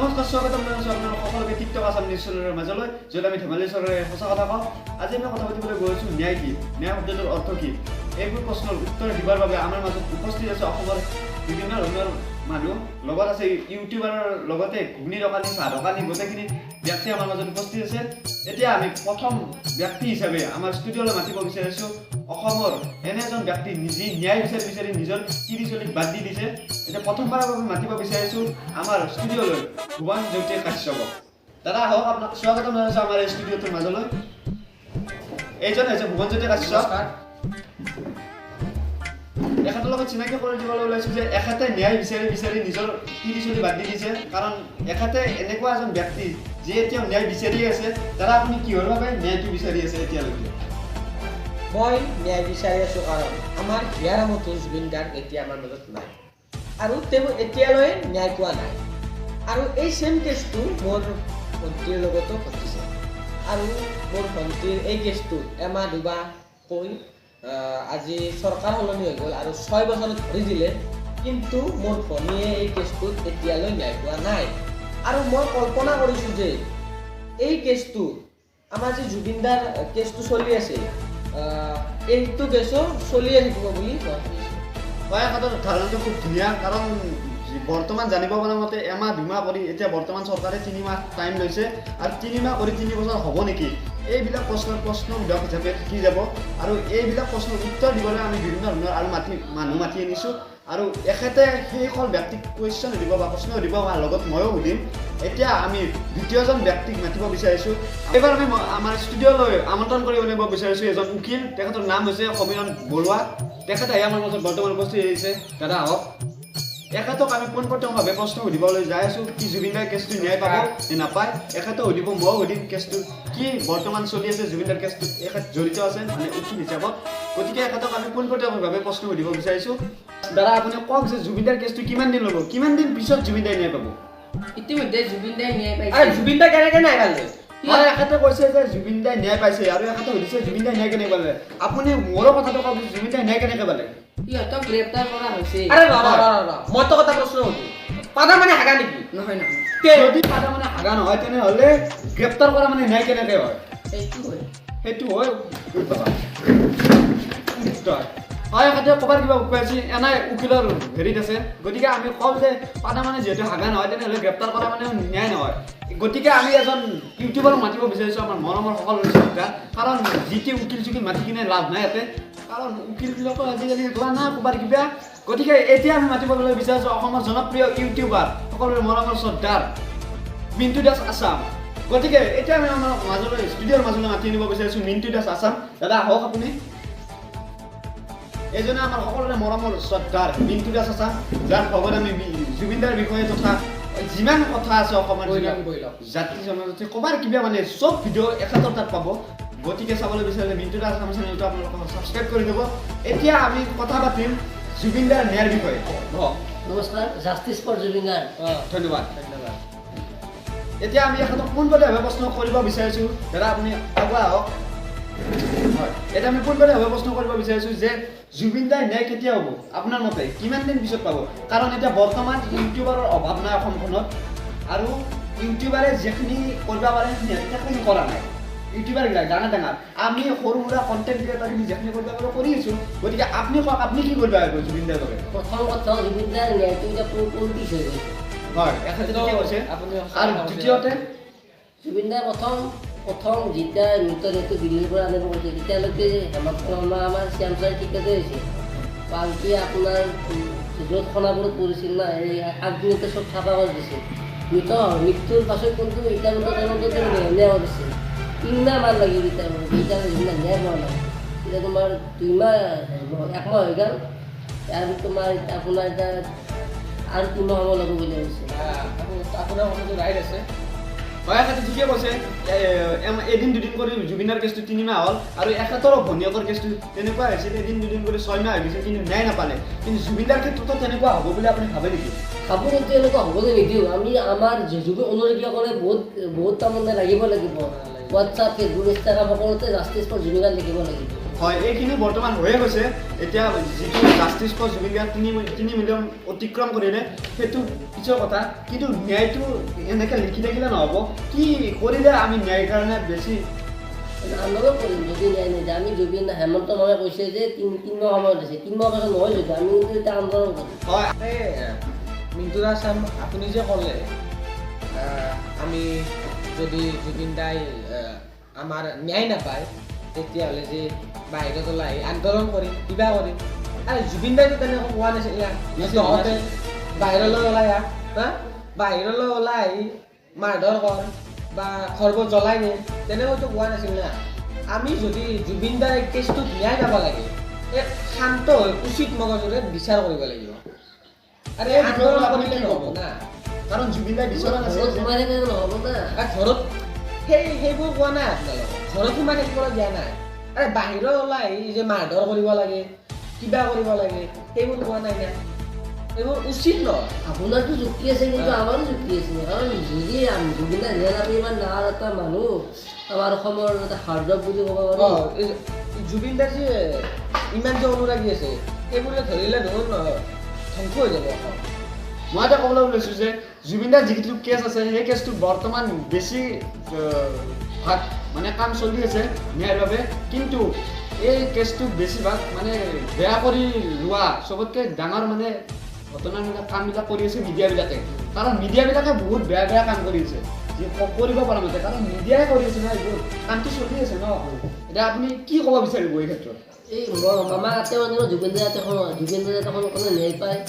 নমস্কাৰ, স্বাগতম জনাইছোঁ আপোনালোক সকলোকে টিকটক আছাম নিউজ চেনেলৰ মাজলৈ, য'ত আমি ধেমালি চলেৰে সঁচা কথা কওঁ। আজি আমি কথা পাতিবলৈ গৈ আছোঁ ন্যায় কি, ন্যায় শব্দটোৰ অৰ্থ কি। এইবোৰ প্ৰশ্নৰ উত্তৰ দিবৰ বাবে আমাৰ মাজত উপস্থিত আছে অসমৰ বিভিন্ন ধৰণৰ মানুহ, লগত আছে ইউটিউবাৰৰ লগতে ঘুগনি দোকানী, চাহ দোকানী, গোটেইখিনি ব্যক্তি আমাৰ মাজত উপস্থিত আছে। এতিয়া আমি প্ৰথম ব্যক্তি হিচাপে আমাৰ ষ্টুডিঅ'লৈ মাতিব বিচাৰিছোঁ অসমৰ এনে এজন ব্যক্তি, নিজে ন্যায় বিচাৰি বিচাৰি নিজৰ তিৰি চলিক বাদ দি দিছে। এতিয়া প্ৰথমবাৰৰ বাবে মাতিব বিচাৰিছোঁ আমাৰ ষ্টুডিঅ'লৈ ভুৱন জ্যোতি কাশ্যপক। দাদা, আহক, আপোনাক স্বাগতম জনাইছোঁ আমাৰ এই ষ্টুডিঅ'টোৰ মাজলৈ। এইজন হৈছে ভুৱন জ্যোতি কাশ্যপ। এখেতৰ লগত চিনাকি কৰি দিবলৈ ওলাইছোঁ যে এখেতে ন্যায় বিচাৰি বিচাৰি নিজৰ তিৰি চলি বাদ দি দিছে, কাৰণ এখেতে এনেকুৱা এজন ব্যক্তি যিয়ে এতিয়াও ন্যায় বিচাৰিয়ে আছে। দাদা, আপুনি কিহৰ বাবে ন্যায়টো বিচাৰি আছে এতিয়ালৈকে? মই ন্যায় বিচাৰি আছোঁ কাৰণ আমাৰ হিয়াৰ আমঠু জুবিন গাৰ্গ এতিয়া আমাৰ মাজত নাই আৰু তেওঁ এতিয়ালৈ ন্যায় পোৱা নাই। আৰু এই ছেম কেছটো মোৰ ভণ্টিৰ লগতো ঘটিছে আৰু মোৰ ভণ্টিৰ এই কেছটোত এমাহ দুমাহ কৈ আজি চৰকাৰ সলনি হৈ গ'ল আৰু 6 বছৰত ধৰি দিলে, কিন্তু মোৰ ভনীয়ে এই কেছটোত এতিয়ালৈ ন্যায় পোৱা নাই। আৰু মই কল্পনা কৰিছোঁ যে এই কেছটো, আমাৰ যি জুবিনদাৰ কেছটো চলি আছে, এইটো কেছো চলিয়ে থাকিব বুলি মই ভাবিছোঁ। হয়, এখেতৰ ধাৰণাটো খুব ধুনীয়া, কাৰণ বৰ্তমান জানিব পৰা মতে এমাহ দুমাহ কৰি এতিয়া বৰ্তমান চৰকাৰে 3 মাহ টাইম লৈছে আৰু 3 মাহ কৰি 3 বছৰ হ'ব নেকি? এইবিলাক প্ৰশ্নৰ প্ৰশ্নবোধক হিচাপে থাকি যাব আৰু এইবিলাক প্ৰশ্নৰ উত্তৰ দিবলৈ আমি বিভিন্ন ধৰণৰ আৰু মানুহ মাতি আনিছোঁ আৰু এখেতে সেইসকল ব্যক্তিক কুৱেশ্যন সুধিব বা প্ৰশ্ন সুধিব বা লগত ময়ো সুধিম। এতিয়া আমি দ্বিতীয়জন ব্যক্তিক মাতিব বিচাৰিছোঁ। এইবাৰ আমি আমাৰ ষ্টুডিঅ'লৈ আমন্ত্ৰণ কৰি আনিব বিচাৰিছোঁ এজন উকিল। তেখেতৰ নাম হৈছে সমীৰণ বৰুৱা। তেখেত আহি আমাৰ মাজত বৰ্তমান উপস্থিত হৈছে। দাদা, আহক। এখেতক আমি পোনপটীয়াভাৱে প্ৰশ্ন সুধিবলৈ যাই আছোঁ কি জুবিনদাৰ কেছটো ন্যায় পাব নে নাপায়। এখেতেও সুধিব, ময়ো সুধিম কেছটো কি বৰ্তমান চলি আছে। জুবিনদাৰ কেছটোত এখেত জড়িত আছে, মানে উকিল হিচাপত। গতিকে এখেতক আমি পোনপটীয়াভাৱে প্ৰশ্ন সুধিব বিচাৰিছোঁ। দাদা, আপুনি কওক যে জুবিনদাৰ কেছটো কিমান দিন ল'ব, কিমান দিন পিছত জুবিনদাই ন্যায় পাব? ইতিমধ্যে জুবিন দাই ন্যায় আৰে পাইছে। জুবিন দা কেনেকে ন্যায় পালে? হয়, এখেতে কৈছে যে জুবিন দাই ন্যায় পাইছে আৰু এখেতে সুধিছে জুবিন দাই ন্যায় কেনেকে পালে। আপুনি মোৰো কথাটো কওক যে জুবিন দাই ন্যায় কেনেকে পালে? সিহঁতক গ্ৰেপ্তাৰ কৰা হৈছে। আৰে ৰ ৰ ৰ ৰ, মই তোক এটা প্ৰশ্ন সুধো, পাদা মানে হাগা নেকি? নহয় নহয়। তে? যদি পাদা মানে হাগা নহয়, তেনেহ'লে গ্ৰেপ্তাৰ কৰা মানে ন্যায় কেনেকে হয়? সেইটো হয়। সেইটো হয় বাবা উত্তৰ হয়। এখেতে ক'ৰবাত কিবা উপায় আছে, এনাই উকিলৰ হেৰিত আছে। গতিকে আমি কওঁ যে পাদা মানে যিহেতু হাগা নহয়, তেনেহ'লে গ্ৰেপ্তাৰ কৰা মানে ন্যায় নহয়। গতিকে আমি এজন ইউটিউবাৰক মাতিব বিচাৰিছোঁ, আমাৰ মৰমৰ সকলোৰে শ্ৰদ্ধা, কাৰণ যি টি উকিল চুকিল মাতি কিনে লাভ নাই ইয়াতে, কাৰণ উকিলবিলাকো আজিকালি লোৱা না ক'ৰবাত কিবা। গতিকে এতিয়া আমি মাতিবলৈ বিচাৰিছোঁ অসমৰ জনপ্ৰিয় ইউটিউবাৰ, সকলোৰে মৰমৰ শ্ৰদ্ধাৰ মিণ্টু দাস আছাম। গতিকে এতিয়া আমি আমাৰ মাজলৈ, ষ্টুডিঅ'ৰ মাজলৈ মাতি আনিব বিচাৰিছোঁ মিণ্টু দাস আছাম। দাদা, আহক আপুনি। এইজনে আমাৰ সকলোৰে মৰমৰ শ্ৰদ্ধাৰ মিণ্টু দাস আছাম, যাৰ ভগত আমি জুবিনদাৰ বিষয়ে তথা যিমান কথা আছে অসমৰ বহি যিমান লওক, বহি লওক। জাতি জনজাতি ক'বাৰ কিবা, মানে চব ভিডিঅ' এখেতৰ তাত পাব। গতিকে চাবলৈ বিচাৰিলে মিণ্টু দাস আছাম চেনেলটো আপোনালোকে ছাবস্ক্ৰাইব কৰি দিব। এতিয়া আমি কথা পাতিম জুবিনদাৰ ন্যায়ৰ বিষয়ে। বহক। নমস্কাৰ, জাষ্টিছ ফৰ জুবিন গাৰ্গ। ধন্যবাদ। ধন্যবাদ। এতিয়া আমি এখেতক পোনপটীয়াভাৱে প্ৰশ্ন কৰিব বিচাৰিছোঁ। দাদা, আপুনি আগুৱাই আহক। হয়, এতিয়া আমি পোনপটীয়াভাৱে প্ৰশ্ন কৰিব বিচাৰিছোঁ যে জুবিন দাই ন্যায় কেতিয়া হ'ব আপোনাৰ মতে, কিমান দিন পিছত পাব? কাৰণ এতিয়া বৰ্তমান ইউটিউবাৰৰ অভাৱ নাই অসমখনত আৰু ইউটিউবাৰে যিখিনি কৰিব পাৰে সিহঁতে সেইখিনি কৰা নাই। ইউটিউবাৰবিলাক ডাঙৰ ডাঙৰ, আমি সৰু সুৰা কণ্টেণ্ট ক্ৰিয়েটাৰখিনি যিখিনি কৰিব পাৰোঁ কৰি আছোঁ। গতিকে আপুনি কওক, আপুনি কি কৰিব পাৰিব জুবিন দাৰ বাবে? প্ৰথম কথা, জুবিন দাৰ ন্যায়টো এতিয়া পলিটিক্স হৈ গৈছে। হয়, এখেতে ঠিকে কৈছে। আপুনি সঁচা আৰু কথা কৈছে। দ্বিতীয়তে? জুবিন দাৰ প্ৰথম প্ৰথম যেতিয়া মৃতদেহটো দিল্লীৰ পৰা আনিব গৈছে, তেতিয়ালৈকে হেমন্ত শৰ্মা আমাৰ শ্যাম ছাৰ ঠিকতে হৈছে। আনকি আপোনাৰ য'ত সোণাপুৰত পৰিছিল না, এই আগদিনতে চব চাফা কৰি দিছিল। মৃত্যুৰ পাছত কিন্তু এতিয়া কিন্তু তদন্ত ন্যায় কৰিছে। 3 মাহ মান লাগিল। এতিয়া এতিয়া জুবিন দাৰ ন্যায় পোৱা নাই। এতিয়া তোমাৰ 2 মাহ, একমাহ হৈ গ'ল আৰু তোমাৰ আপোনাৰ এতিয়া আৰু 3 মাহ সময় ল'ব বুলি ভাবিছে। আপোনাৰ কথাটো ৰাইট আছে। হয়, এখেতে ঠিকে কৈছে। এদিন দুদিন কৰি জুবিনৰ কেছটো 3 মাহ হ'ল আৰু এখেতৰো ভনীয়েকৰ কেছটো তেনেকুৱা হৈছিল, এদিন দুদিন কৰি 6 মাহ হৈ গৈছিল, কিন্তু ন্যায় নাপালে। কিন্তু জুবিনদাৰ ক্ষেত্ৰতো তেনেকুৱা হ'ব বুলি আপুনি ভাবে নেকি? ভাবোঁ, কিন্তু এনেকুৱা হ'বলৈ নিদিওঁ আমি। আমাৰ জুবিন অনুৰাগীসকলে বহুত বহুত তাৰমানে লাগিব লাগিব। হোৱাটছআপ, ফেচবুক, ইনষ্টাগ্ৰাম সকলোতে জাষ্টিছ ফৰ জুবিন গাৰ্গ লিখিব লাগিব। হয়, এইখিনি বৰ্তমান হৈয়ে গৈছে। এতিয়া যিটো justice for Zubeen Garg 3 million অতিক্ৰম কৰিলে, সেইটো পিছৰ কথা। কিন্তু ন্যায়টো এনেকৈ লিখি থাকিলে নহ'ব। কি কৰিলে আমি ন্যায়ৰ কাৰণে বেছি আন্দোলন কৰিম যদি ন্যায় নিদিয়ে। আমি জুবিন হেমন্ত মামাই কৈছে যে 3 মাহ সময় দিছে। 3 মাহ পাছত নহয় যদি, আমি কিন্তু এতিয়া আন্দোলন কৰিম। হয়। এই মিণ্টু দাস, আপুনি যে ক'লে আমি যদি জুবিন দাই আমাৰ ন্যায় নাপায়, তেতিয়াহ'লে যে বাহিৰত ওলাই আহি আন্দোলন কৰিম, কিবা কৰিম। আৰে, জুবিন দাইতো তেনেকৈ কোৱা নাছিল না। নাছিল, তহঁতে নাছিল। বাহিৰলৈ ওলাই আহ, হা, বাহিৰলৈ ওলাই আহি মাৰধৰ কৰ বা ঘৰবোৰ জ্বলাই দে, তেনেকৈতো কোৱা নাছিল না। আমি যদি জুবিন দাৰ এই কেছটোত ন্যায় পাব লাগে, এক শান্ত হৈ উচিত মগজুৰে বিচাৰ কৰিব লাগিব। আৰে, এই বিষয়ত আন্দোলন আপুনি কৰিলে কি নহ'ব ক'ব? না। কাৰণ জুবিন দাই বিচৰা নাছিল ঘৰত যে সোমাই থাকিলে নহ'ব না। আৰু ঘৰত সেইবোৰ কোৱা নাই আপোনালোকক, ঘৰত সোমাই থাকিবলৈ দিয়া নাই। আৰে, বাহিৰত ওলাই আহি যে মাৰধৰ কৰিব লাগে, কিবা কৰিব লাগে, সেইবোৰ কোৱা নাই না। এইবোৰ উচিত নহয়। আপোনাৰতো যুক্তি আছে, কিন্তু আমাৰো যুক্তি আছে। কাৰণ যদি জুবিন দাৰ ন্যায় নাপায়, ইমান ডাঙৰ এটা মানুহ, আমাৰ অসমৰ এটা হাৰ্টথ্ৰব বুলি ক'ব পাৰি। এই জুবিন দাৰ যে ইমান যে অনুৰাগী আছে, সেইবোৰে ধৰিলে দেখোন ধ্বংস হৈ যাব অসম। মই এটা ক'বলৈ ওলাইছোঁ যে জুবিন দাৰ যিটো কেছ আছে, সেই কেছটো বৰ্তমান বেছি ভাগ মানে কাম চলি আছে ন্যায়ৰ বাবে। কিন্তু এই কেছটো বেছিভাগ মানে বেয়া কৰি লোৱা চবতকৈ ডাঙৰ মানে ঘটনাবিলাক, কামবিলাক কৰি আছে মিডিয়াবিলাকে। কাৰণ মিডিয়াবিলাকে বহুত বেয়া বেয়া কাম কৰি আছে, যি কৰিব পৰা মতে। কাৰণ মিডিয়াই কৰি আছে ন, এইবোৰ কামটো চলি আছে ন। এতিয়া আপুনি কি ক'ব বিচাৰিব এই ক্ষেত্ৰত? এই মামা তাতে মানে জুবিন দাৰ যাতে সোনকালে ন্যায় পায়,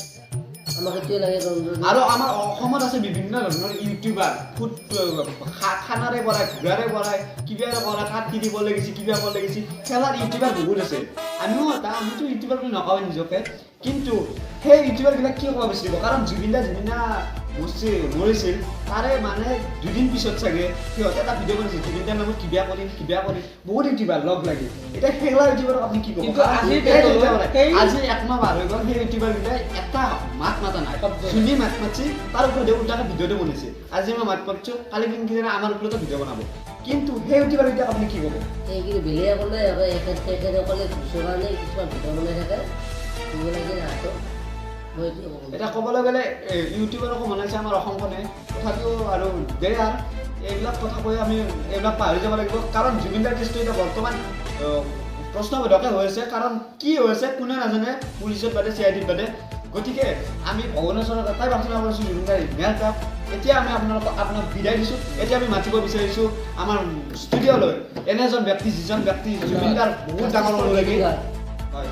আমাক সেইটোৱে লাগে। কাৰণ আৰু আমাৰ অসমত আছে বিভিন্ন ধৰণৰ ইউটিউবাৰ, ফুড খানাৰে পৰাই, ঘূৰাৰে পৰাই, কিবাৰে পৰাই, কাঠ কিনিব লাগিছে, কিবা কৰিব লাগিছে, খেলাৰ ইউটিউবাৰ বহুত আছে। আমিও এটা, আমিতো ইউটিউবাৰ বুলি নকওঁ নিজকে, কিন্তু সেই ইউটিউবাৰবিলাক কি ক'ব বিচাৰিব? কাৰণ জুবিন দা যিদিনা মৰিছিল, তাৰে মানে দুদিন পিছত চাগে সিহঁতে এটা ভিডিঅ' বনাইছিল, জুবিন দাৰ নামত কিবা কৰিম, কিবা কৰিম, বহুত ইউটিউবাৰ লগ লাগি। এতিয়া সেইগিলা ইউটিউবাৰক আপুনি কি ক'ব? কিন্তু আজিৰ সেই ডেটত ইউটিউবাৰে সেই আজি একমাহ পাৰ হৈ গ'ল, সেই ইউটিউবাৰকেইটাই এটা মাত মাতা নাই। শব্দ নাই। যোনে মাত মাতছি, তাৰ ওপৰতে উল্টাকে ভিডিঅ'টো বনাইছে। আজি মই মাত মাতছো, কালি কিজানি আমাৰ ওপৰতো ভিডিঅ' বনাব। কিন্তু সেই ইউটিউবাৰকেইটাক আপুনি কি ক'ব? এই কিন্তু বেলেগ একো নাই, তেখেতসকলে ঘোচৰ কাৰণে কিছুমান ভিডিঅ' বনাই থাকে, দিব লাগে হাতত। মই এইটোৱে ক'ব। এতিয়া ক'বলৈ গ'লে ইউটিউবাৰকো বনাইছে আমাৰ অসমখনে। তথাপিও আৰু দে আৰু এইবিলাক কথা কৈ আমি এইবিলাক পাহৰি যাব লাগিব। কাৰণ জুবিন দাৰ কেছটো এতিয়া বৰ্তমান প্ৰশ্নবোধকে হৈ আছে। কাৰণ কি হৈ আছে কোনে নাজানে, পুলিচত বাদে, চিআইডিত বাদে। গতিকে আমি ভগৱানৰ ওচৰত এটাই প্ৰাৰ্থনা কৰিছোঁ, জুবিন দাৰ ন্যায় পাওক। এতিয়া আমি আপোনালোকক আপোনাক বিদায় দিছোঁ। এতিয়া আমি মাতিব বিচাৰিছোঁ আমাৰ ষ্টুডিঅ'লৈ এনে এজন ব্যক্তি, যিজন ব্যক্তি জুবিন দাৰ বহুত ডাঙৰ অনুৰাগী। হয়,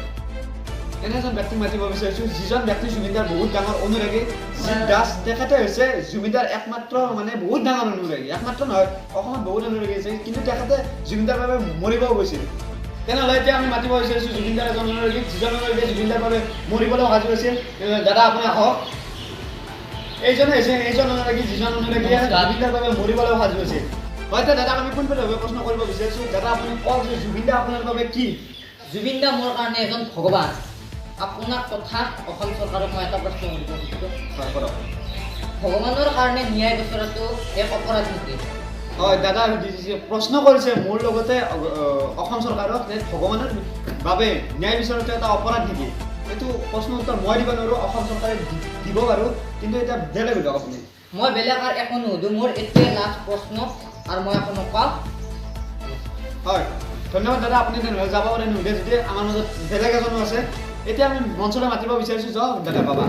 এনে এজন ব্যক্তিক মাতিব বিচাৰিছোঁ, যিজন ব্যক্তি জুবিনদাৰ বহুত ডাঙৰ অনুৰাগী, জিৎ দাস। তেখেতে হৈছে জুবিনদাৰ একমাত্ৰ মানে বহুত ডাঙৰ অনুৰাগী। একমাত্ৰ নহয়, অসমত বহুত অনুৰাগী আছে, কিন্তু তেখেতে জুবিনদাৰ বাবে মৰিবও গৈছিল। তেনেহ'লে এতিয়া আমি মাতিব বিচাৰিছোঁ জুবিনদাৰ এজন অনুৰাগী, যিজন অনুৰাগীয়ে জুবিনদাৰ বাবে মৰিবলৈ সাজু হৈছিল। তেনেহ'লে দাদা, আপুনি আহক। এইজনে হৈছে এইজন অনুৰাগী, যিজন অনুৰাগীয়ে জুবিনদাৰ বাবে মৰিবলৈ সাজু হৈছিল। হয়, এতিয়া দাদাক আমি পোনপটীয়াভাৱে প্ৰশ্ন কৰিব বিচাৰিছোঁ। দাদা, আপুনি কওক যে জুবিন দা আপোনাৰ বাবে কি? জুবিন দা মোৰ কাৰণে এজন ভগৱান। আপোনাক কথা অসম চৰকাৰক মই এটা প্ৰশ্ন কৰিব খুজিছোঁ। হয়, কৰক। ভগৱানৰ কাৰণে ন্যায় বিচৰাটো এক অপৰাধ নেকি? হয়, দাদা প্ৰশ্ন কৰিছে মোৰ লগতে অসম চৰকাৰক যে ভগৱানৰ বাবে ন্যায় বিচৰাটো এটা অপৰাধ নেকি? এইটো প্ৰশ্ন উত্তৰ মই দিব নোৱাৰোঁ, অসম চৰকাৰে দিব বাৰু। কিন্তু এতিয়া বেলেগ সোধক আপুনি। মই বেলেগ আৰু একো নুসুধো। মোৰ এইটোৱে লাষ্ট প্ৰশ্ন আৰু মই একো নকওঁ। হয়, ধন্যবাদ দাদা। আপুনি তেনেহ'লে যাব পাৰে নুসুধে যদি। আমাৰ মাজত বেলেগ এজনো আছে। এতিয়া আমি মঞ্চলৈ মাতিব বিচাৰিছোঁ। যাওক দাদা, বাবা।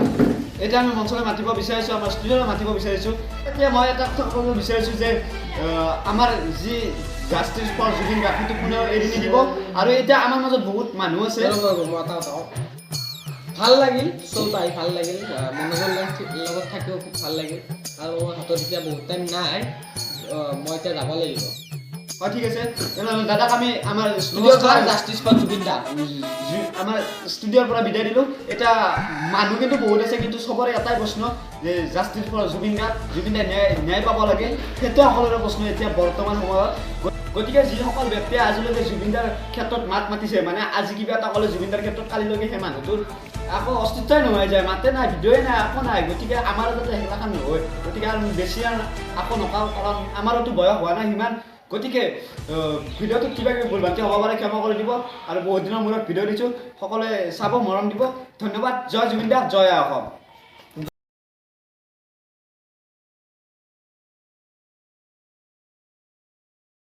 এতিয়া আমি মঞ্চলৈ মাতিব বিচাৰিছোঁ, আমাৰ ষ্টুডিঅ'লৈ মাতিব বিচাৰিছোঁ। এতিয়া মই এটা কথা ক'ব বিচাৰিছোঁ যে আমাৰ যি জাষ্টিছ ফৰ জুবিন গাৰ্গ, সেইটো কোনেও এৰি নিদিব। আৰু এতিয়া আমাৰ মাজত বহুত মানুহ আছে। ৰ'ব, ৰ'ব, মই এটা কথা কওঁ। ভাল লাগিল, শ্ব'ত আহি ভাল লাগিল। মনোজৰ লগত থাকিও খুব ভাল লাগিল। আৰু মোৰ হাতত এতিয়া বহুত টাইম নাই, মই এতিয়া যাব লাগিব। হয়, ঠিক আছে। তেনেহ'লে দাদাক আমি আমাৰ ষ্টুডিঅ'ৰ পৰা নমস্কাৰ, জাষ্টিছ ফৰ জুবিন দা। আমাৰ ষ্টুডিঅ'ৰ পৰা বিদায় দিলোঁ। এতিয়া মানুহ কিন্তু বহুত আছে, কিন্তু চবৰে এটাই প্ৰশ্ন যে জাষ্টিছ ফৰ জুবিন গাৰ্গ, জুবিন দাই ন্যায় ন্যায় পাব লাগে, সেইটোৱে সকলোৰে প্ৰশ্ন এতিয়া বৰ্তমান সময়ত। গতিকে যিসকল ব্যক্তিয়ে আজিলৈকে জুবিন দাৰ ক্ষেত্ৰত মাত মাতিছে, মানে আজি কিবা এটা ক'লে জুবিন দাৰ ক্ষেত্ৰত, কালিলৈকে সেই মানুহটোৰ আকৌ অস্তিত্বই নোহোৱা যায়, মাতে নাই, ভিডিঅ'ই নাই, একো নাই। গতিকে আমাৰো যাতে সেইগিলাখান নহয়। গতিকে আৰু বেছি আৰু আকৌ নকওঁ, কাৰণ আমাৰোতো বয়স হোৱা নাই সিমান। গতিকে ভিডিঅ'টোত কিবা কিবি ভুল ভ্ৰান্তি হ'ব পাৰে, ক্ষমা কৰি দিব। আৰু বহুত দিনৰ মূৰত ভিডিঅ' দিছোঁ, সকলোৱে চাব, মৰম দিব। ধন্যবাদ। জয় জুবিন দা, জয় আই অসম।